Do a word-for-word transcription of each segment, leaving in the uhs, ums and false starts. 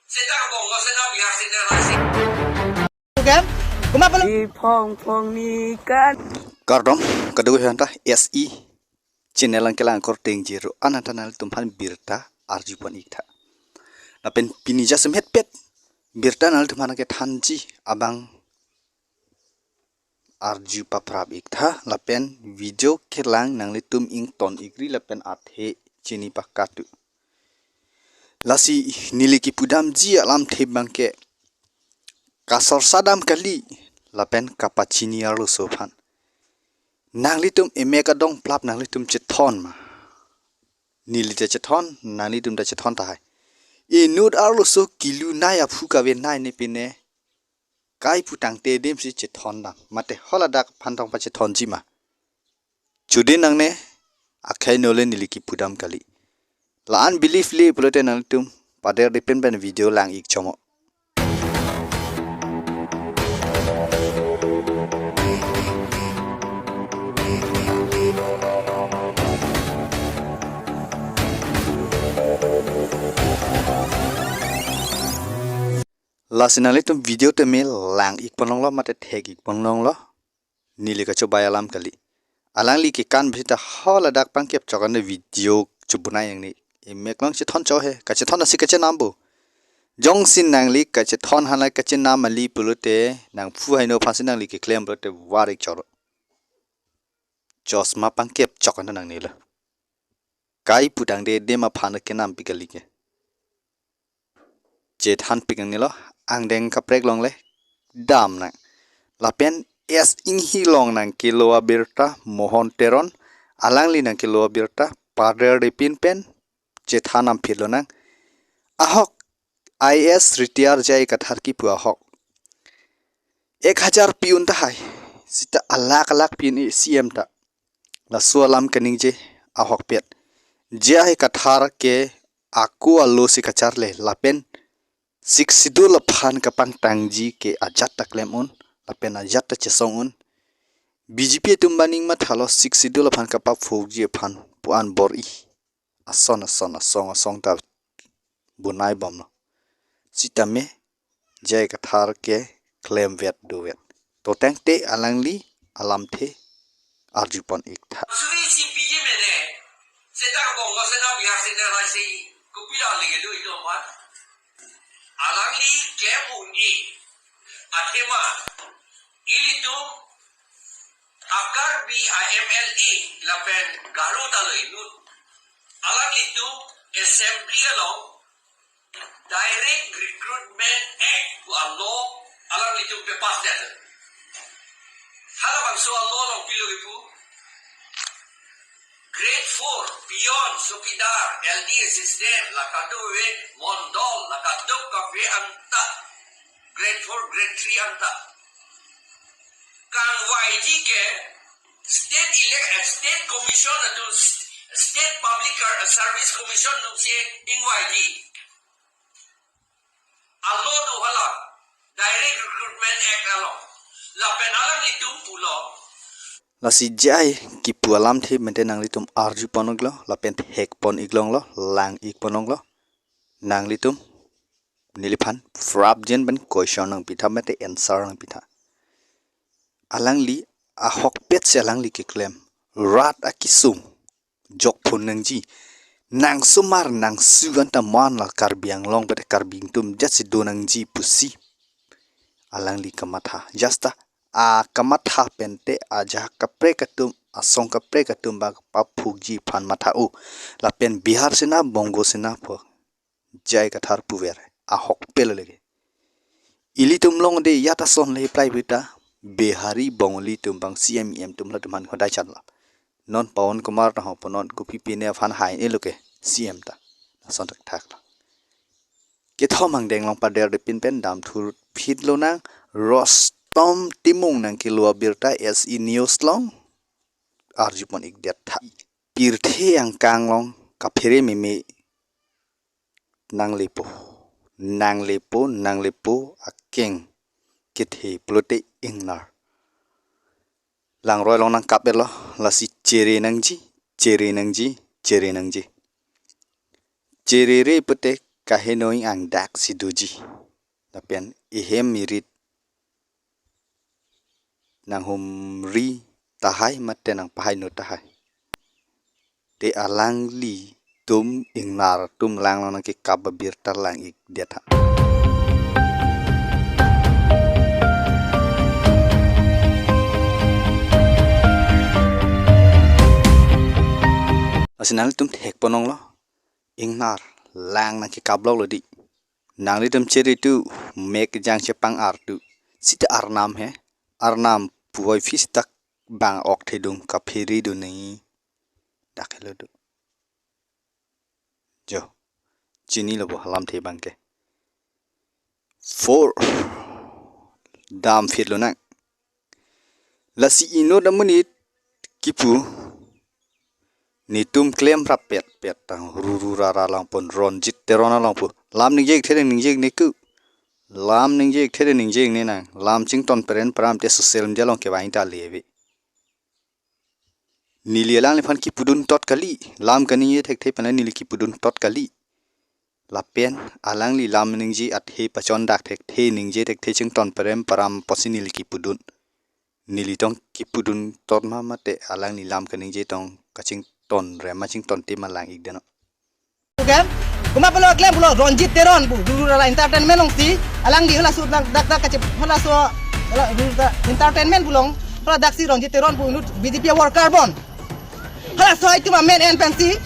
Seta Bongo Sena Bihar Sena Rasi. Oke, kuma pala. Di phong phong ni kan. Kardom, kadokave aphanta S E channel along kelang akorte ingjir-o an aphanta nanglitumphan birta arjupon-iktha. Lapen pini jasemet pet birta nanglitumphan kethanji abang arju paprap-iktha lapen video kelang nanglitum ington-ikri lapen athe chini pakatu. Lasi neli kipudamji alamthe abangke kasor sadam kali lapen kapachini arloso aphan. Nanglitum emek adong plap nanglitum chethon ma? Neli ta chethon, nanglitum ta chethon tahai. Inut arloso kilu nai aphu kavenai ne pine kai pu tangte adim si chethon dam. Mate haladak aphan tong pachethonji ma? Chudin nangne, akhai nole neli kipudam kali. La-an believe le pulote nanglitum pader dipin pen video lang-ik chomo. Lasi nanglitum video tame lang-ikpon longlo mate thek-ikpon longlo. Neli kachobei alam kali. Alangli kekan bisita haladak pangkep chok ane video chobunai yang ni. Emek along chethon cho he. Kachethon asi kachenam bo. Jongsi nangli kachethon hanai kachenam ali pulote nangphu haino aphansi nangli keklem pulote var-ik choro. Chosma pangkep chok ane nangnelo. Kai pu tangte adim aphan kenam pi kali ke. Chethanpik nangnelo, angdeng kaprek longle dam nang. Lapen S Inghi along nangkelo abirta Mohon Teron, alangli nangkelo abirta pader dipin pen chethan amphi lonang. Ahok I A S retire J I Kathar kipu ahok ek hajar pi-un tahai. Sita alak alak pi-un-e C M ta. Laso alam kaningje ahokpet. J I Kathar ke ako alo si kacharli lapen Sixth Schedule aphan kapangtangji ke ajat ta klem-un lapen ajat ta chesong-un. B J P atum ba ning mathalo Sixth Schedule aphan kapaphokji aphan pu-an bor-i. Ason ason asong asong ta bunai bomlo. Sitame J I Kathar ke klemvet dovet. To tangte alangli alamthe arjupon-iktha. Suri C P M ne, seta Bongo Sena Bihar Sena Rasi, kopilo lege do itum aphan. Alangli klem-un-e. Athema, ilitum a-Karbi a-M L A lapen Garo ta lo inut. Alanglitum assembly along Direct Recruitment Act pu a-law alanglitum pepass det. Halabangso a-law along pilo kipu. Grade four, peon, chowkidar, L D assistant, la kadokave mondol, la kadokave anta. Grade four, grade three anta. Kangvaiji ke State Elec-, eh, State Commission atum, State Public Service Commission atumsi ingvaiji. A-law do hala, Direct Recruitment Act along. Lapen alanglitum pulo. Lasi J I kipu alamthe mente nanglitum arjupon-iklo, lapen thekpon-iklonglo, lang-ikpon-iklo. Nanglitum neliphan prapjin pen question nangpitha mate answer nangpitha. Alangli ahokpet si alangli keklem. Rat akisung jokphun nangji. Nangsomar nangsu anta mo-an la Karbi Anglong pete Karbi ingtum jatsi do nangji pusi alangli kamatha. Jasta akamatha pente ajahak kaprek atum, asong kaprek atum ba paphukji aphan matha-o. Lapen Bihar Sena, Bongo Sena pu J I Kathar puver ahokpet lege. Ilitum along de yata son le plai bita Bihari Bongali atum bang C M E M atum latum aphan hodai chan la. Non Pawan Kumar ta ho po non kopi pine aphan hai ne lo ke C M ta. Lason thakthak lo. Kethom angdeng along pader de pin pen dam thur phit lonang Rostom Timung nangkelo abirta S E News along arjupon-ik det tha. Pirthe angkang along kaphere meme nanglepo, nanglepo, nanglepo akeng kethe pulote ingnar. Langroi along nangkap-etlo, lasi chere nangji, chere nangji, chere nangji. Cherere pute kaheno ing-ang dak si doji. Lapen ehem mirit nanghumri tahai mate nangpahaino tahai. Te alanglitum ingnar atum lang nangkekap abirta lang-ikdet ha. Lasi nanglitum thekponlonglo. Ingnar lang nangkekap loklo di. Nanglitum chiri tu, mek jang chepang artu. Sita arnam he. Arnam puvoiphit sita bang ok thedung kaphere do nai. Dak helo do. Jo. Chinilo bo alamthe abangke. Four. Damphitlo nang. Lasi inut amonit kipu. Netum klemrap petpet tang ruru rara longpon Ronjit Teron alongpo. Lam ningje-ik the ningje-ik ne ku. Lam ningje-ik the ningje-ik ne nang. Lam chington peren pram te social media along kevang ta leve. Neli alangliphan kipudun tot kali. Lam kaningje thekthe pen neli kipudun tot kali. Lapen alangli lam ningje athe pachondak thekthe ningje thekthe chington peren pram pusi neli kipudun. Neli tong kipudun tot ma mate alangli lam kaningje tong kachington rem ma chington te ma lang-ikdet no. Oke. Kuma pulo klem pulo Ronjit Teron pu, ruru rara entertainment alongsi, alangli halaso dak dak dak kachep, halaso, hala ruru rara entertainment pu along, hala daksi Ronjit Teron pu inut B J P worker bon. Halaso itum amen en pensi,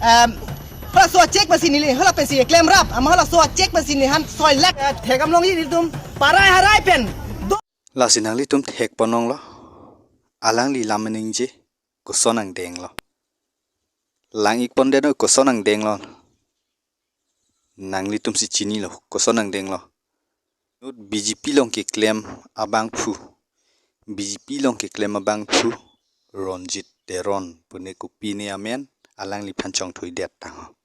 em, halaso check pensi neli, hala pensi klemrap, ama halaso check pensi nephan soi lakh, eh, thekam longji nelitum, parai harai pen. Do- Lasi nanglitum thekponlonglo, alangli lam ningje, koson angdenglo. Lang-ikpondet no koson angdenglo. Nanglitum si chinilo, koson angdenglo. Inut B J P along keklem abangphu. B J P along keklem abangphu. Ronjit Teron pu ne kopi ne amen alangliphan chongthuidet tang ho.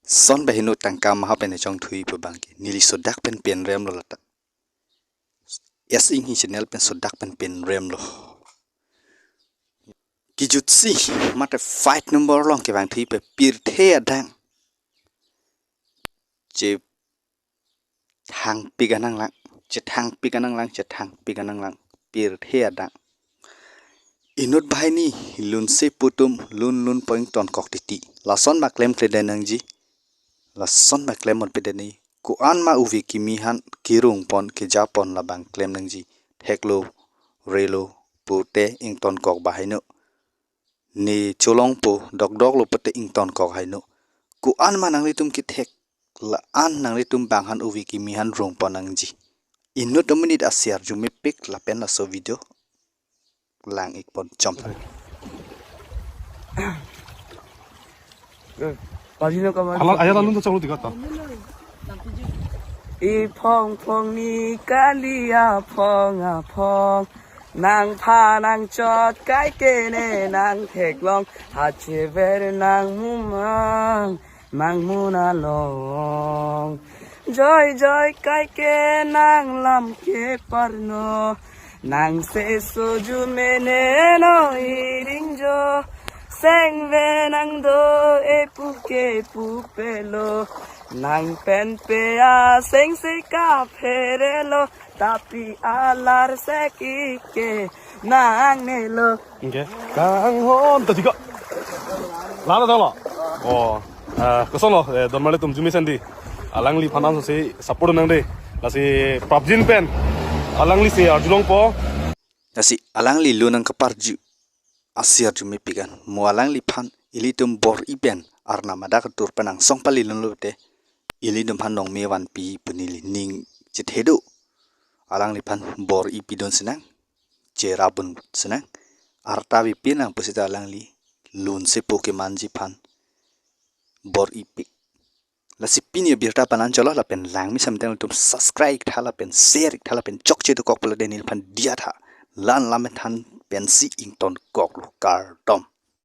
Son ba heno tangka maha pen chongthui pu abangke. Neli sodak pen penremlo lata. S Inghi channel pen sodak pen penremlo. Kijutsi mate fight number along kevangthui pe pirthe adang. Chethangpik anang lang, chethangpik anang lang, chethangpik anang lang. Pirthe adang. Inut banghini lunse pu atum lun lun po ingtonkok titi. Lason ma klemkledet nangji. Lason ma klem ponpedet nangji. Ko-an ma ove kimi aphan kerungpon kejapon labang klem nangji. Theklo, relo, pute ingtonkok ba heno. Ne cholongpo, dokdoklo pute ingtonkok heno. Ko-an ma nanglitum kethek, la-an nanglitum bang aphan ove kimi aphan rungpon nangji. Inut amonit asi arjumepik lapen laso video lang-ikpon chom. Pajino kamar. Alam, ayat alun to chaklo tiga ta. Iphong phong ni kali aphong aphong. Nangpha nangchot kaike ne nangtheklong. Hachever nangmumang. Nangmun along. Joy joy kaike nanglam keparno. Nangseso arjume ne no iringjo. Sengve nangdo epu kepu pelo. Nangpen pe asengse kapherelo. Tapi alar seki ke nangnelo. Oke. Kanghon ta jika. Lana dolo. Oh, eh, kosonlo, eh, don male tum jumi sandi. Alangliphan ansi support nangde. Lasi prapjin pen. Alangli si arjulongpo. Lasi alangli lo nangkaparju. Asi arjumepik an. Mo alangliphan ilitum bor-i pen arnam adak atur pen angsong palilonlo te. Ilitum aphan nongme vanpi pu neli ning chethedo. Alangliphan bor-i pidun sinang. Cherapdun sinang. Arta vepin nang pusita alangli lunsepo kemanji aphan bor-ipik. Lasi pini abirta pen ancholo lapen langmesen tang tum subscribe tha lapen share tha lapen chokche dokok pula denil aphan diya tha. Lan lamethan pensi ingtonkoklo kardom.